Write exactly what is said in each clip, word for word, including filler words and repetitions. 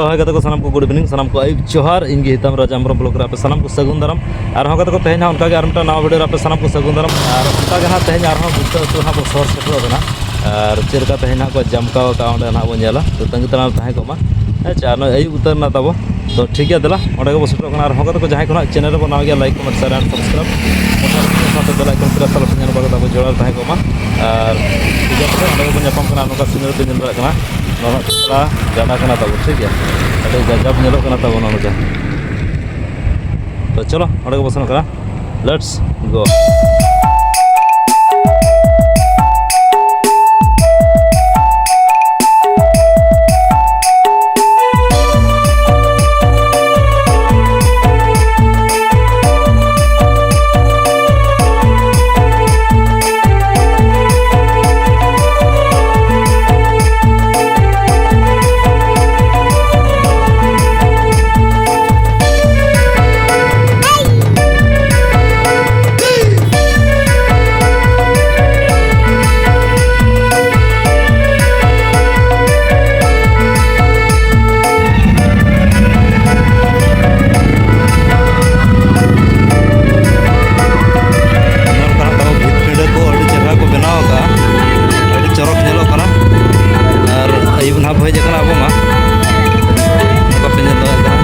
ᱦᱳᱭ ᱜᱟᱛᱮ ᱠᱚ, ᱥᱟᱱᱟᱢ ᱠᱚ good evening, ᱥᱟᱱᱟᱢ ᱠᱚ ᱟᱹᱭᱩᱵ ᱡᱚᱦᱟᱨ᱾ ᱤᱧ ᱜᱮ ᱦᱤᱛᱟᱢ ᱨᱟᱡᱽ ᱦᱮᱢᱵᱨᱚᱢ vlog ᱨᱮ ᱟᱯᱮ ᱥᱟᱱᱟᱢ ᱠᱚ ᱥᱟᱹᱜᱩᱱ ᱫᱟᱨᱟᱢ᱾ ᱟᱨᱦᱚᱸ ᱜᱟᱛᱮ ᱠᱚ, ᱛᱮᱦᱮᱧ ᱦᱚᱸ ᱚᱱᱠᱟ ᱜᱮ ᱟᱨ ᱢᱤᱫᱴᱟᱝ ᱱᱟᱣᱟ video ᱨᱮ ᱟᱯᱮ ᱥᱟᱱᱟᱢ ᱠᱚ ᱥᱟᱹᱜᱩᱱ ᱫᱟᱨᱟᱢ᱾ ᱟᱨ ᱚᱱᱠᱟ ᱜᱮ ᱱᱟᱦᱟᱜ ᱛᱮᱦᱮᱧ ᱟᱨᱦᱚᱸ ᱜᱩᱯᱛᱟᱹ ᱟᱹᱛᱩ ᱱᱟᱦᱟᱜ ᱵᱚ ᱥᱚᱦᱚᱨ ᱥᱮᱴᱮᱨᱚᱜ ᱠᱟᱱᱟ᱾ ᱟᱨ ᱪᱮᱫ ᱞᱮᱠᱟ ᱛᱮᱦᱮᱧ ᱱᱟᱦᱟᱜ ᱠᱚ ᱡᱟᱢᱠᱟᱣ ᱟᱠᱟᱫᱼᱟ, ᱚᱸᱰᱮ ᱱᱟᱦᱟᱜ ᱵᱚᱱ ᱧᱮᱞᱟ᱾ ᱛᱚ ᱛᱟᱺᱜᱤ ᱛᱟᱲᱟᱜ ᱨᱮ ᱛᱟᱦᱮᱸ ᱠᱚᱜ ᱢᱟ᱾ ᱦᱮᱸ ᱪᱮ, ᱟᱨ ᱱᱚᱜᱼᱚᱭ ᱟᱹᱭᱩᱵ ᱩᱛᱟᱹᱨ ᱮᱱᱟ ᱛᱟᱵᱚ᱾ ᱛᱚ ᱴᱷᱤᱠ ᱜᱮᱭᱟ, ᱫᱮᱞᱟ ᱚᱸᱰᱮ ᱜᱮᱵᱚ ᱥᱮᱴᱮᱨᱚᱜ ᱠᱟᱱᱟ᱾ ᱟᱨ ᱦᱚᱸ ᱜᱟᱛᱮ ᱠᱚ, ᱡᱟᱦᱟᱸᱭ ᱠᱚ ᱱᱟᱦᱟᱜ channel ᱨᱮᱵᱚ ᱱᱟᱣᱟ ᱜᱮᱭᱟ, like, comment, share and subscribe, ᱚᱱᱟ ᱥᱟᱶᱛᱮ bell icon press ᱟᱞᱚ ᱯᱮ ᱧᱮᱞ ᱵᱟᱨᱚ ᱛᱟᱵᱚ ᱡᱚᱲᱟᱣ ᱨᱮ ᱛᱟᱦᱮᱸ ᱠᱚᱜ ᱢᱟ᱾ ᱟᱨ ᱴᱷᱤᱠ ᱜᱮᱭᱟ, ᱛᱚᱵᱮ ᱚᱸᱰᱮ ᱜᱮᱵᱚᱱ ᱧᱟᱯᱟᱢ ᱠᱟᱱᱟ᱾ ᱱᱚᱝᱠᱟ scenery ᱯᱮ ᱧᱮᱞ ᱫᱟᱲᱮᱭᱟᱜ ᱠᱟᱱᱟ, ᱱᱚᱣᱟ ᱪᱷᱟᱛᱨᱟ ᱜᱟᱰᱟ ᱠᱟᱱᱟ ᱛᱟᱵᱚ, ᱴᱷᱤᱠ ᱜᱮᱭᱟ᱾ ᱟᱹᱰᱤ ᱜᱟᱡᱟᱵ ᱧᱮᱞᱚᱜ ᱠᱟᱱᱟ ᱛᱟᱵᱚ ᱱᱚᱜᱼᱚ ᱱᱚᱝᱠᱟ᱾ ᱛᱚ ᱪᱚᱞᱚ, ᱚᱸᱰᱮ ᱜᱮᱵᱚ ᱥᱮᱱᱚᱜ ᱠᱟᱱᱟ᱾ Let's go. ᱧᱮᱞᱚᱜ ᱠᱟᱱᱟ ᱛᱟᱵᱚ ᱵᱷᱤᱛ ᱯᱤᱸᱰᱟᱹ ᱠᱚ ᱟᱹᱰᱤ ᱪᱮᱦᱨᱟ ᱠᱚ ᱵᱮᱱᱟᱣ ᱟᱠᱟᱫᱼᱟ, ᱟᱹᱰᱤ ᱪᱚᱨᱚᱠ ᱧᱮᱞᱚᱜ ᱠᱟᱱᱟ᱾ ᱟᱨ ᱟᱹᱭᱩᱵ ᱱᱟᱦᱟᱜ ᱵᱚ ᱦᱮᱡ ᱟᱠᱟᱱᱟ ᱟᱵᱚ ᱢᱟ᱾ ᱵᱟᱯᱮ ᱧᱮᱞ ᱫᱟᱲᱮᱭᱟᱜ ᱠᱟᱱᱟ᱾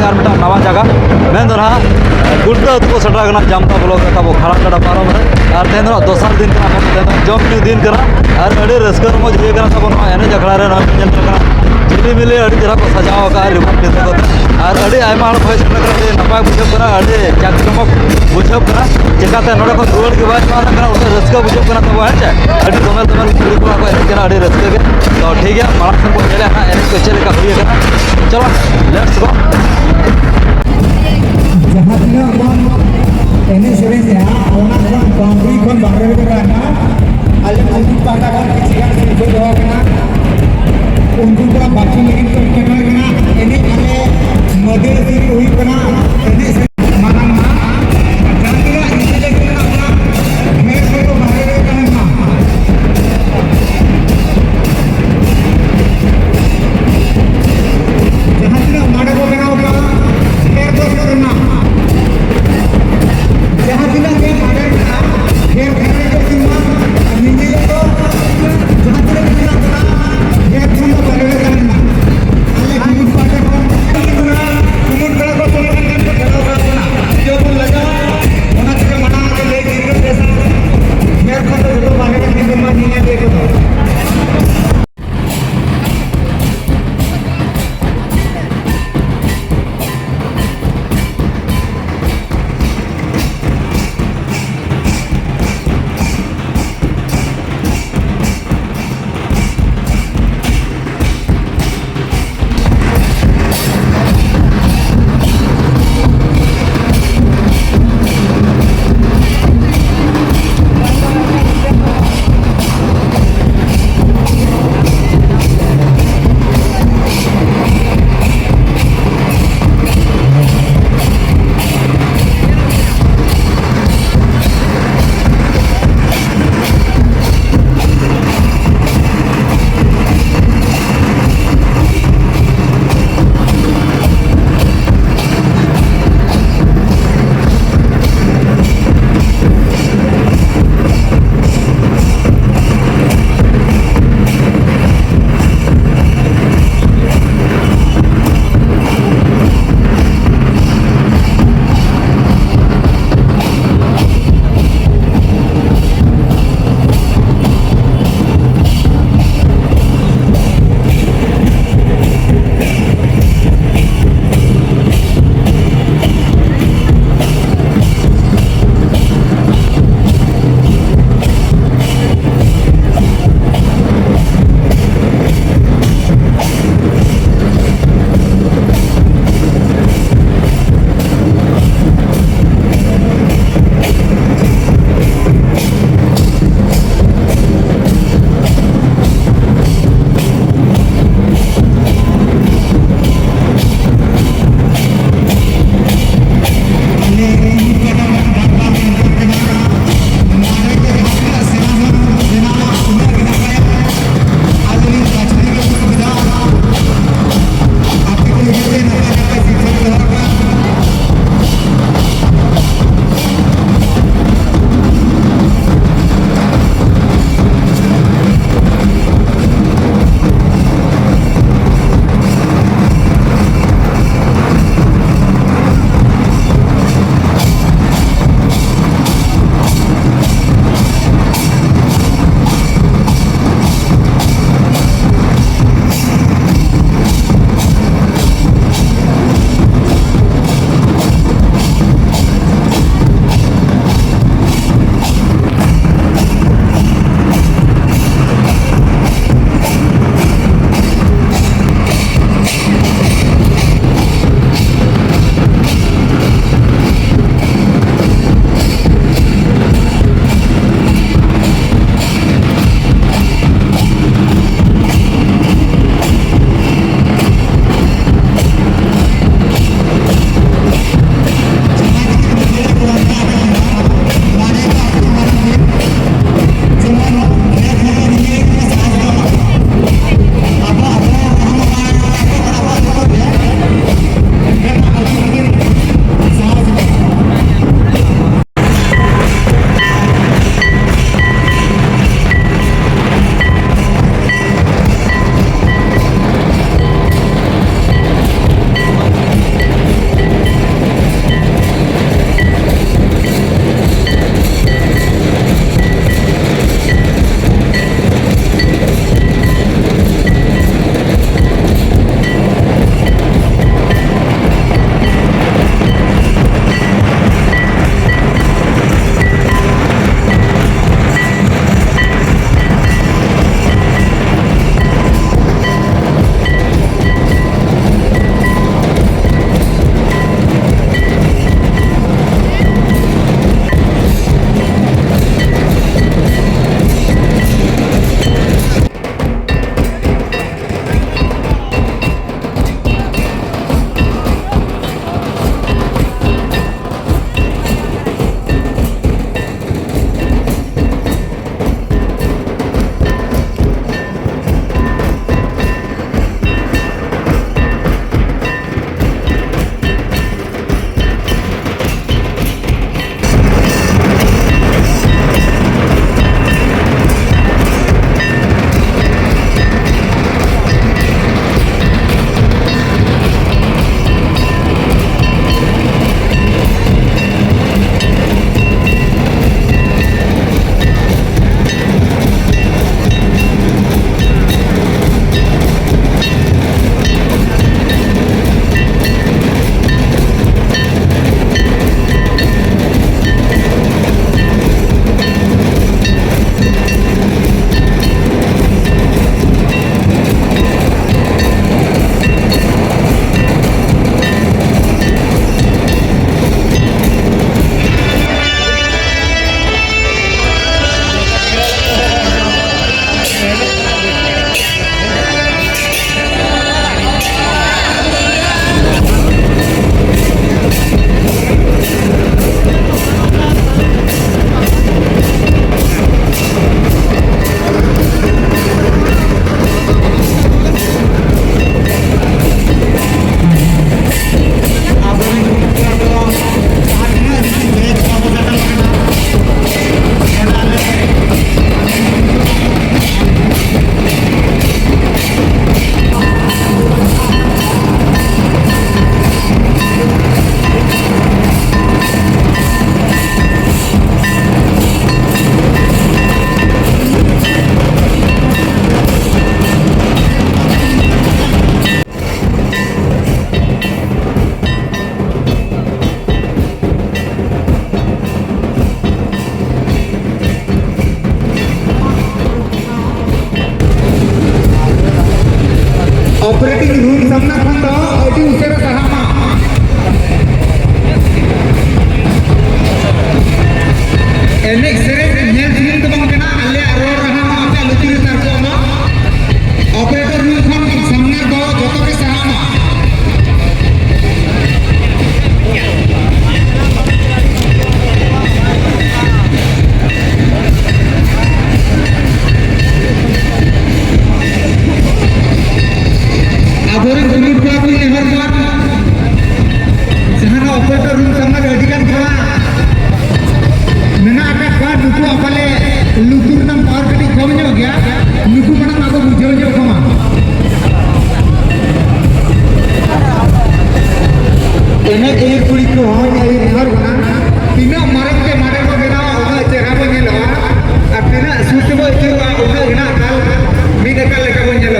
ᱟᱨ ᱢᱤᱫᱴᱟᱝ ᱱᱟᱣᱟ ᱡᱟᱭᱜᱟ, ᱢᱮᱱ ᱫᱚ ᱱᱟᱦᱟᱜ ᱜᱩᱞᱴᱟᱹ ᱟᱹᱛᱩ ᱠᱚ ᱥᱮᱴᱮᱨ ᱟᱠᱟᱱᱟ, ᱡᱟᱢᱛᱟ ᱵᱞᱚᱠ ᱨᱮ ᱛᱟᱵᱚ ᱠᱷᱟᱲᱟᱝ ᱜᱟᱰᱟ ᱯᱟᱨᱚᱢ ᱨᱮ᱾ ᱟᱨ ᱛᱮᱦᱮᱧ ᱫᱚ ᱱᱟᱦᱟᱜ ᱫᱚᱥᱟᱨ ᱫᱤᱱ ᱠᱟᱱᱟ, ᱛᱮᱦᱮᱧ ᱫᱚ ᱡᱚᱢ ᱧᱩ ᱫᱤᱱ ᱠᱟᱱᱟ᱾ ᱟᱨ ᱟᱹᱰᱤ ᱨᱟᱹᱥᱠᱟᱹ ᱨᱚᱢᱚᱡᱽ ᱦᱩᱭ ᱟᱠᱟᱱᱟ ᱛᱟᱵᱚ ᱱᱚᱣᱟ ᱮᱱᱮᱡ ᱟᱠᱷᱲᱟ ᱨᱮ᱾ ᱱᱚᱣᱟ ᱧᱮᱞ ᱠᱟᱱᱟ ᱡᱷᱤᱞᱤᱢᱤᱞᱤ ᱟᱹᱰᱤ ᱪᱮᱦᱨᱟ ᱠᱚ ᱥᱟᱡᱟᱣ ᱟᱠᱟᱫᱼᱟ ᱨᱤᱵᱚᱱ ᱯᱤᱛᱟᱹ ᱠᱚᱛᱮ᱾ ᱟᱨ ᱟᱹᱰᱤ ᱟᱭᱢᱟ ᱦᱚᱲ ᱠᱚ ᱦᱮᱡ ᱥᱮᱴᱮᱨ ᱟᱠᱟᱱᱟ, ᱟᱹᱰᱤ ᱱᱟᱯᱟᱭ ᱵᱩᱡᱷᱟᱹᱜ ᱠᱟᱱᱟ, ᱟᱹᱰᱤ ᱡᱟᱠ ᱡᱚᱢᱚᱠ ᱵᱩᱡᱷᱟᱹᱜ ᱠᱟᱱᱟ᱾ ᱪᱮᱠᱟᱛᱮ ᱱᱚᱰᱮ ᱠᱷᱚᱱ ᱨᱩᱣᱟᱹᱲ ᱜᱮ ᱵᱟᱭ ᱥᱟᱱᱟ ᱠᱟᱱᱟ, ᱩᱱᱟᱹᱜ ᱨᱟᱹᱥᱠᱟᱹ ᱵᱩᱡᱷᱟᱹᱜ ᱠᱟᱱᱟ ᱛᱟᱵᱚ, ᱦᱮᱸ ᱪᱮ? ᱟᱹᱰᱤ ᱫᱚᱢᱮᱞ ᱫᱚᱢᱮᱞ ᱠᱩᱲᱤ ᱠᱚᱲᱟ ᱠᱚ ᱮᱱᱮᱡ ᱠᱟᱱᱟ, ᱟᱹᱰᱤ ᱨᱟᱹᱥᱠᱟᱹ ᱜᱮ᱾ ᱛᱚ ᱴᱷᱤᱠ ᱜᱮᱭᱟ, ᱢᱟᱲᱟᱝ ᱥᱮᱱ ᱵᱚᱱ ᱧᱮᱞᱟ ᱦᱟᱸᱜ ᱮᱱᱮᱡ ᱠᱚ ᱪᱮᱫ ᱞᱮᱠᱟ ᱦᱩᱭ ᱟᱠᱟᱱᱟ᱾ ᱪᱚᱞᱚ, let's go᱾ ᱡᱟᱦᱟᱸ ᱛᱤᱱᱟᱹᱜ ᱵᱚᱱ ᱮᱱᱮᱡ ᱥᱮᱨᱮᱧᱮᱜᱼᱟ, ᱚᱱᱟ ᱠᱷᱚᱱ boundary ᱠᱷᱚᱱ ᱵᱟᱦᱨᱮ ᱨᱮᱜᱮ ᱛᱟᱦᱮᱱᱟ᱾ ᱟᱞᱮ ᱠᱚᱢᱤᱴᱤ ᱯᱟᱦᱴᱟ ᱠᱷᱚᱱ ᱠᱤᱪᱷᱩ ᱜᱟᱱ ᱥᱤᱨᱯᱟᱹ ᱫᱚᱦᱚ ᱟᱠᱟᱱᱟ᱾ ᱩᱱᱠᱩ ᱠᱚᱣᱟᱜ ᱵᱟᱹᱪᱷᱩᱞ ᱞᱟᱹᱜᱤᱫ ᱠᱚ ᱮᱴᱠᱮᱴᱚᱬᱮ ᱠᱟᱱᱟ᱾ ᱮᱱᱮᱡ ᱟᱞᱮ ᱢᱟᱹᱫᱟᱹᱲ ᱥᱤᱨᱯᱟᱹ ᱦᱩᱭᱩᱜ ᱠᱟᱱᱟ᱾ ᱮᱱᱮᱡ ᱥᱮᱨᱮᱧ ᱢᱟᱨᱟᱝ ᱢᱟ ᱡᱟᱦᱟᱸ ᱛᱤᱱᱟᱹᱜ ᱤᱱᱴᱮᱞᱤᱡᱮᱱᱴ ᱢᱮᱱᱟᱜ ᱵᱚᱱᱟ, ᱰᱷᱮᱨ ᱠᱷᱚᱱ ᱫᱚ ᱵᱟᱦᱨᱮ ᱨᱮ ᱛᱟᱦᱮᱱ ᱢᱟ᱾ ᱡᱟᱦᱟᱸ ᱛᱤᱱᱟᱹᱜ ᱢᱟᱰᱟ ᱠᱚ ᱵᱮᱱᱟᱣ ᱠᱟᱜᱼᱟ, ᱰᱷᱮᱨ ᱫᱚ ᱥᱩᱨ ᱨᱮᱱᱟᱜ ᱡᱟᱦᱟᱸ ᱛᱤᱱᱟᱹᱜ ᱜᱮ ᱢᱟᱰᱟ ᱢᱮᱱᱟᱜᱼᱟ, ᱰᱷᱮᱨ ᱫᱷᱟᱨᱟ ᱜᱮ ᱥᱩᱨ ᱢᱟ᱾ ᱧᱤᱧᱮᱞ ᱫᱚ ᱡᱟᱦᱟᱸ ᱛᱤᱱᱟᱹᱜ ᱜᱮ ᱢᱮᱱᱟᱜ ᱵᱚᱱᱟ, ᱰᱷᱮᱨ ᱠᱷᱚᱱ ᱫᱚ ᱵᱟᱦᱨᱮ ᱨᱮ ᱛᱟᱦᱮᱱ ᱢᱟ᱾ ᱟᱞᱮ ᱠᱩᱢᱩᱴ ᱯᱟᱦᱴᱟ ᱠᱷᱚᱱ ᱠᱩᱢᱩᱴ ᱠᱚᱲᱟ ᱠᱚ ᱥᱚᱸᱜᱮ ᱠᱟᱱ ᱚᱯᱟᱨᱮᱴᱤᱝ ᱨᱩᱢ ᱥᱟᱢᱱᱟ ᱠᱷᱚᱱ ᱫᱚ ᱟᱹᱰᱤ ᱩᱥᱟᱹᱨᱟ ᱥᱟᱦᱟᱜ ᱢᱟ᱾ ᱮᱱᱮᱡ ᱥᱮᱨᱮᱧ ᱧᱮᱞ ᱥᱩᱢᱩᱝ ᱫᱚ ᱵᱟᱝ ᱠᱟᱱᱟ, ᱟᱞᱮᱭᱟᱜ ᱨᱚᱲ ᱨᱟᱦᱟ ᱦᱚᱸ ᱟᱯᱮᱭᱟᱜ ᱞᱩᱛᱩᱨ ᱨᱮ ᱛᱟᱨᱠᱚᱜ ᱢᱟ᱾ ᱚᱯᱟᱨᱮᱴᱚᱨ ᱨᱩᱢ ᱠᱷᱚᱱ ᱥᱟᱢᱱᱟ ᱫᱚ ᱡᱚᱛᱚ ᱜᱮ ᱥᱟᱦᱟᱜ ᱢᱟ᱾ ᱟᱵᱚᱨᱮᱱ ᱠᱷᱮᱞᱳᱰ ᱠᱚᱲᱟ ᱠᱚ ᱱᱮᱦᱚᱨ ᱡᱚᱦᱟᱨ᱾ ᱡᱟᱦᱟᱸ ᱱᱚᱣᱟ ᱚᱯᱟᱨᱮᱴᱚᱨ ᱨᱩᱢ ᱥᱟᱢᱱᱟ ᱨᱮ ᱟᱹᱰᱤ ᱜᱟᱱ ᱠᱚᱲᱟ ᱢᱮᱱᱟᱜ ᱟᱠᱟᱫ ᱠᱚᱣᱟ, ᱱᱩᱠᱩᱣᱟᱜ ᱯᱟᱞᱮ ᱞᱩᱛᱩᱨ ᱨᱮᱱᱟᱜ ᱯᱟᱣᱟᱨ ᱠᱟᱹᱴᱤᱡ ᱠᱚᱢ ᱧᱚᱜ ᱜᱮᱭᱟ, ᱱᱩᱠᱩ ᱢᱟᱲᱟᱝ ᱟᱵᱚ ᱵᱩᱡᱷᱟᱹᱣ ᱧᱚᱜ ᱠᱚᱢᱟ᱾ ᱮᱱᱮᱡ ᱟᱹᱭᱩᱨ ᱠᱩᱲᱤ ᱠᱚ ᱦᱚᱸ ᱟᱹᱭᱩᱨ ᱡᱚᱦᱟᱨ ᱵᱚᱱᱟ᱾ ᱛᱤᱱᱟᱹᱜ ᱢᱟᱨᱟᱝ ᱛᱮ ᱢᱟᱰᱮ ᱠᱚ ᱵᱮᱱᱟᱣᱟ, ᱩᱱᱟᱹᱜ ᱪᱮᱦᱨᱟ ᱵᱚᱱ ᱧᱮᱞᱚᱜᱼᱟ, ᱟᱨ ᱛᱤᱱᱟᱹᱜ ᱥᱩᱨ ᱛᱮᱵᱚ ᱟᱹᱪᱩᱨᱚᱜᱼᱟ, ᱩᱱᱟᱹᱜ ᱜᱮ ᱱᱟᱜ ᱮᱠᱟᱞ ᱢᱤᱫ ᱮᱠᱟᱞ ᱞᱮᱠᱟ ᱵᱚᱱ ᱧᱮᱞᱚᱜᱼᱟ᱾